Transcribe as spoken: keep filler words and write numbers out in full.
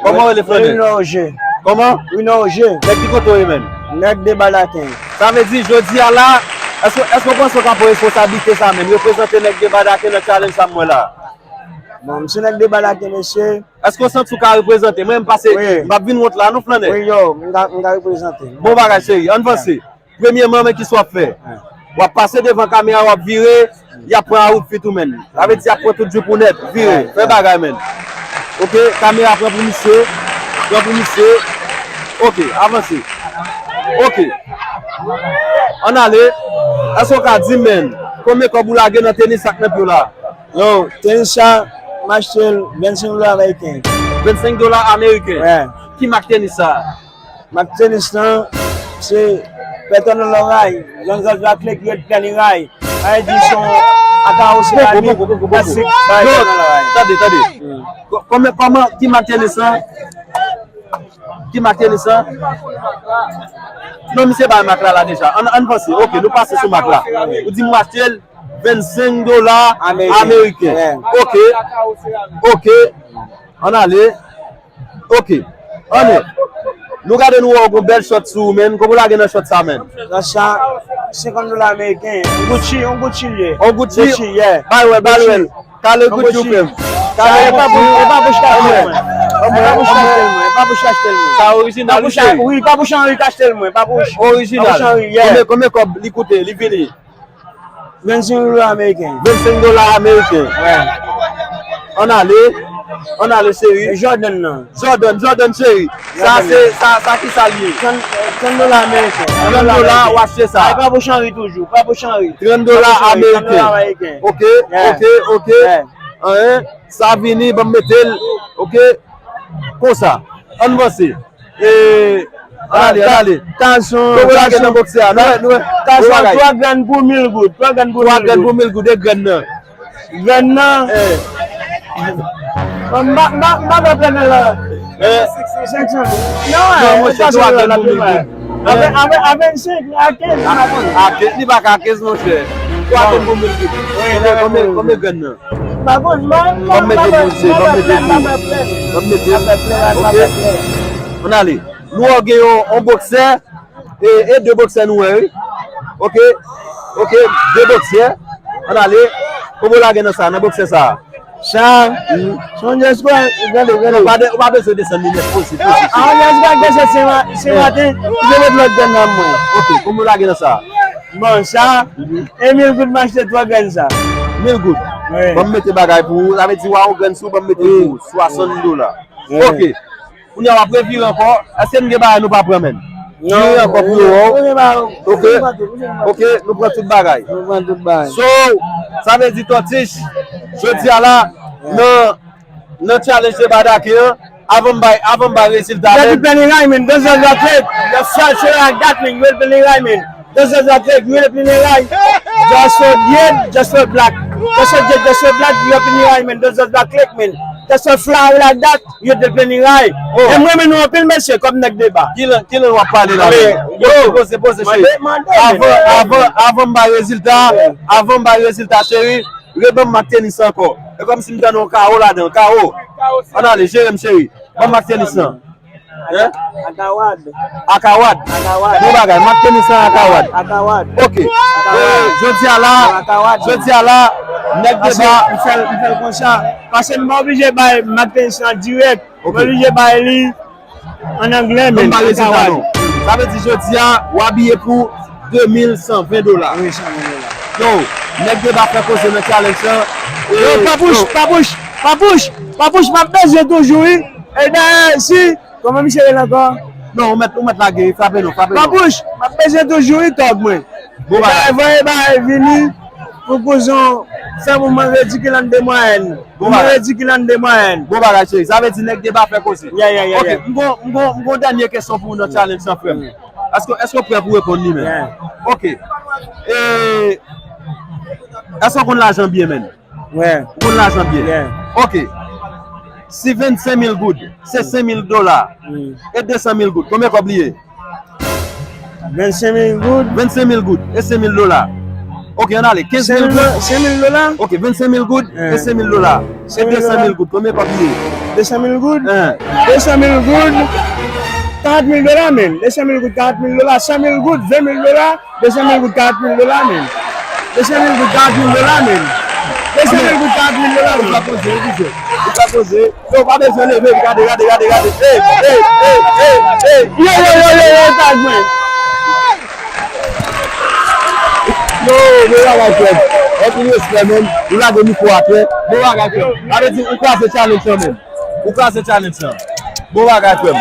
Kòman w rele, Flannen? Rino Oje. Kòman? Rino Oje. Nèg ki kote w ye, menn? Nèg de Badaken. Sa vle di, jodi a la, èske, èske w panse w ka pran responsablite sa, menn? Reprezante nèg de Badaken nan challenge sa m wè la. Bon, m se nèg de Badaken, mesye. Èske w santi w ka reprezante? Mwen, m pase, wi, m p ap vin wont la, non, Flannen? Wi, yo, m ka, m ka reprezante. Bon bagay, cheri. Ann vanse. Premyèman, men kisa w ap fè? W ap pase devan kamera, w ap vire, y ap pran outfit ou, menn. Sa vle di y ap pran tout jip ou nèt. Vire, fè bagay, menn. Ok, kamera pran pou misye. Pran pou misye. Ok, avanse. Ok. Ann ale. Èske w ka di m, menn, konbyen kòb ou lage nan tenis sa k nan pye w la? Yo, tenis sa, m achte l vennsenk dola ameriken. Vennsenk dola ameriken? Wi. Ki mak tenis sa? Mak tenis lan, se Pètè nan lòray, Zanzan Zaklek, Red Plèn Ray. Sa vle di se yon akawo serami, plastik, bay Pètè nan lòray. Tande, tande. Kò-, kòman, kòman, ki mak tenis lan? Ki mak tenis lan? Non, misye bay mak la, la deja. Ann, ann vanse. Ok, nou pase sou mak la. Ou di m achte l vennsenk dola ameriken. Ameriken. Ok. Ok. Ann ale. Ok. Ann. Nou gade nou wè w gon bèl short sou ou, menn. Kòman w lage nan short sa, menn? Nan sa, senkant dola ameriken. Yon Gucci, yon Gucci l ye. Yon Gucci? Gucci, yeah. Ba l wè, ba l wè. Kale Gucci, frè m. Kale Gucci. E pa pou, e pa pou chita mwen. E pa pou chita mwen. E pa pou chita mwen. Sa orijinal, wi, cheri. Wi, pa pou Chanri ka achte l mwen. Pa pou, orijinal. Pa pou Chanri, yeah. Konbyen, konbyen kòb li koute? Li vini? Vennsenk dola ameriken. Vennsenk dola ameriken. Wi. Ann ale. Ann ale, cheri. E Jordan nan. Jordan, Jordan, cheri. Sa se, sa, sa ki sa l ye? Trant, trant dola ameriken. Trant dola, w achte sa. Ay, pa pou Chanri toujou. Pa pou Chanri. Trant dola ameriken. Trant dola ameriken. Ok, ok, ok. Anyen. Sa vini, ban m mete l. Ok. Konsa. Ann vanse. E, ann ale, ann ale. Tason, tason, tason, twa grenn pou mil goud. Twa grenn pou mil goud. Twa grenn pou mil goud, e grenn nan? Grenn nan? Eh. M pa, m pa, m pa fè plen nan la. Eh. Senk san. Non, non, monchè, twa grenn pou mil goud. Avè, avè, avè senk, a kenz, a kenz. A kenz, li pa ka kenz, monchè. Twa grenn pou mil goud. Konbyen, konbyen, konbyen grenn nan? Ban m mete pou misye, ban m mete pou. Ban m mete. Ok. Ann ale. Nou wè gen yon, yon boksè. E, e de boksè nou wè, wi. Ok. Ok. De boksè. Ann ale. Kòman w lage nan sa, nan boksè sa? Sa. Se yon eskwad, gade, gade. Non, pa de, ou pa bezwen desann li nèt, poze, poze. A, yon eskwad desann se ma-, se maten, ou te met lòt grenn nan mwen. Ok, kòman w lage nan sa? Bon, sa, e mil goud m achte twa grenn sa. Mil goud? Wi. Ban m mete bagay pou ou. Sa vle di, w a yon grenn sou, ban m mete pou ou. Swasant dola. Wi. Ok. Kounye a w ap revire ankò. Èske n gen bagay nou pa pran, menn? Non. Vire ankò pou yo wè w. Ok. Ok, nou pran tout bagay. Nou pran tout bagay. So, sa vle di, Tòtich, jodi a la, nan, nan challenge de Badaken an, avan m bay, avan m bay rezilta, menn. Yo te plen ray, menn. Those are the trade. Just sell, sell like that, man. Yo te plen ray, man. Those are the trade. Yo te plen ray. Just so dead, just so black. Just so dead, just so black. Yo te plen ray, man. Those are the trade, man. Just so fly like that. Yo te plen ray. Oh. E mwen, men nou anpil, mesye, kòm nèg deba. Kilè, kilè w ap pale la, men? Yo, poze, poze, cheri. Avan, avan, avan m bay rezilta, avan m bay rezilta, cheri, reban m mak tenis ankò. E kòmsi m tande yon kawo ladan, kawo. Ann ale, jere m, cheri. Ban m mak tenis lan. Hein? Akawad. Akawad. Akawad. Bon bagay, mak tenis lan Akawad. Akawad. Ok. Akawad. Eh, jodi a la, Akawad. Jodi a la, nèg deba. Paske m fè l, m fè l konsa. Paske m pa oblije bay mak tenis lan dirèk. Ok. M oblije bay li an anglè, men. Ban m ba rezilta nou. Sa vle di jodi a, w abiye pou de mil san ven dola. Wi, san ven dola. Yo, nèg deba fè koze nan challenge lan. Yo, Papouch, Papouch, Papouch, Papouch, m ap bezwen toujou, wi. E dayè, si, kòman misye rele ankò? Non, ou mèt, ou mèt lage, frape non, frape non. Papouch, m ap bezwen toujou, wi, tòg mwen. Bon bagay. E dayè, voye bagay vini pou kouzon fè pou mwen redikil an de mwayèn. Bon bagay. Mwen di ki nan de mwayèn. Bon bagay, cheri. Sa vle di nèg deba fè koze. Yeah, yeah, yeah, yeah. Ok, m gon, m gon, m gon dènye kesyon pou ou nan challenge lan, frè m. Èske, èske w prè pou reponn li menm? Yeah. Ok. E, èske w konn lajan byen, menn? Yeah. Ou konn lajan byen? Yeah. Ok. Si vennsenk mil goud, se senk mil dola. Mm. E de san mil goud, konbyen kòb li ye? Vennsenk mil goud. Vennsenk mil goud e senk mil dola. Ok, ann ale. Kenz mil goud. Senk mil dola? Ok, vennsenk mil goud e senk mil dola. E de san mil goud, konbyen kòb li ye? De san mil goud? Hein. De san mil goud, karant mil dola, men. De san mil goud, karant mil dola. San mil goud, ven mil dola. De san mil goud, karant mil dola, men. De san mil goud, karant mil dola, men. De san mil goud, karant mil dola, men. Ou pa poze, ou poze. Ou pa poze. Yo, pa bezwen leve, gade, gade, gade, gade. Ey, ey, ey, ey, ey. Yo, yo, yo, yo, yo, tag mwen. Yo, bon bagay, frè m. Anpil respè, men. Ou lage mikwo atè. Bon bagay, frè m. Sa vle di, ou kraze challenge lan, men. Ou kraze challenge lan. Bon bagay, frè m.